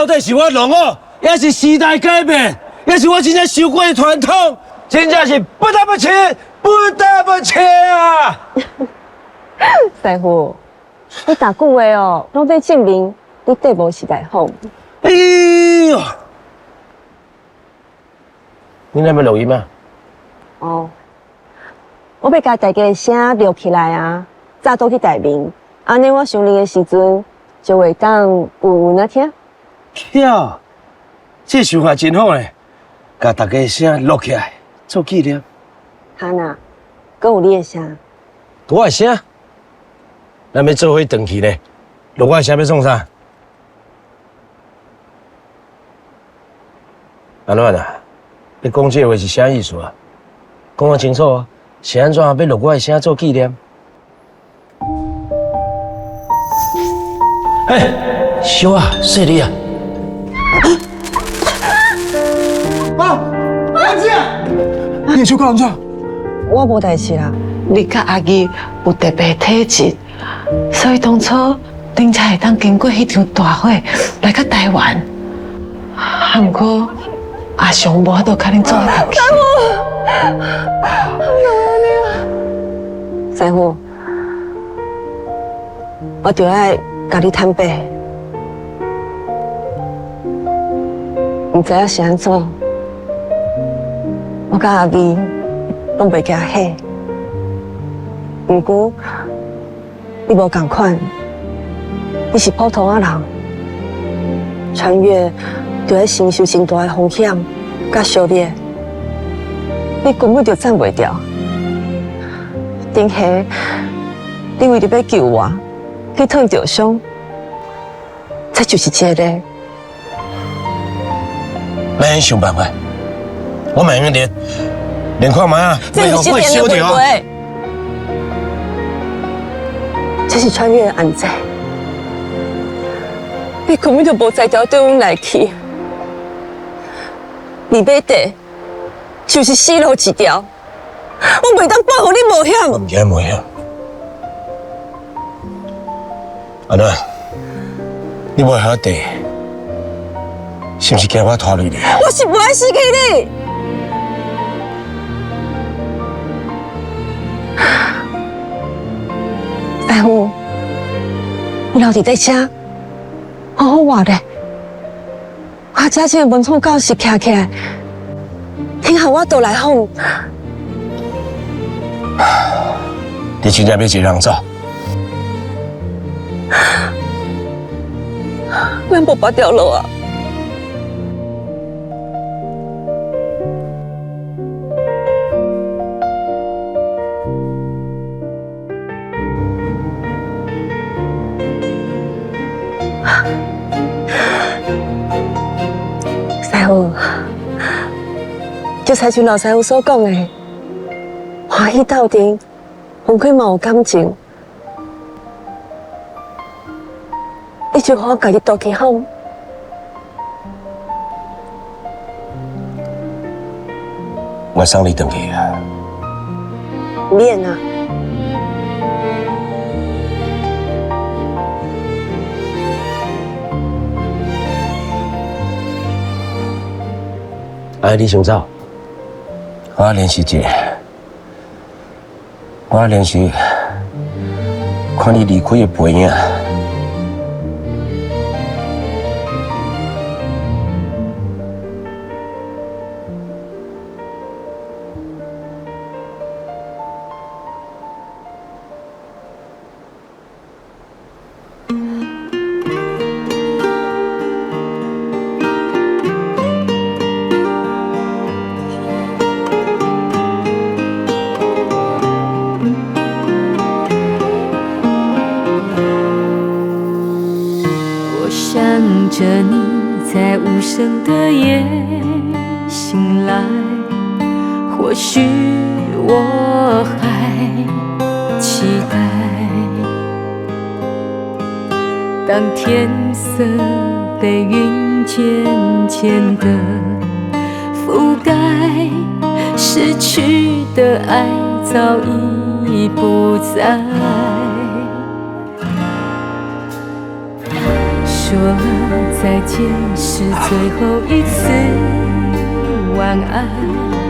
到底是我弄好，抑是时代改变，抑是我真正受过的传统，真正是不得不请，不得不请啊！师傅，你逐句话哦，攏在证明你缀无时代风。哎呦，你那欲录音啊？哦，我欲共大家的声录起来啊，早倒去台面，按呢我上任的时阵就会当有有听。巧，这想法真好咧，共大家的声录起来做纪念。哈娜，阁有你的声。我的声，咱欲做伙转去咧，录我的声欲创啥？安怎啊？你讲这话是啥意思啊？讲较清楚啊！是按怎欲录我的声做纪念？嘿，小啊，细腻啊！啊，阿姐，你的手敢按怎？我无代誌啦。你佮阿義有特別體質，所以當初恁才會當經過彼場大火來到台灣。啊，毋過阿雄無法度共恁做伙去。師傅，我著愛共你坦白，毋知影是按怎，我佮阿義攏袂驚火。毋過你無仝款，你是普通仔人，穿越著愛承受真大的風險佮燒熱，你根本就攢袂牢。頂下，你為著欲救我，去燙著傷，這就是一個例。免想辦法，我嘛會用練，練看覓啊，這毋是練的問題，這是穿越的限制。你根本就無才調對阮來去，你欲綴就是死路一條。我袂當放予你冒險。我毋驚冒險。阿暖，你無予我綴，是毋是驚我拖累你？我是無愛失去你。師傅，你留佇這遮，好好活咧。我這這個文創教室徛起來，聽下我倒來訪。你真正欲一个人走？咱無別條路啊！師傅，就親像老師傅所講的，歡喜鬥陣，分開嘛有感情，你就予我家己倒去好。我送你轉去啊！免啊！哎，你先走，我練習一下，我練習看你離開的背影。我想著你在無聲的夜醒來，或許我還期待，當天色被雲漸漸的覆蓋，失去的愛早已不在。說了再再見是最後一次晚安。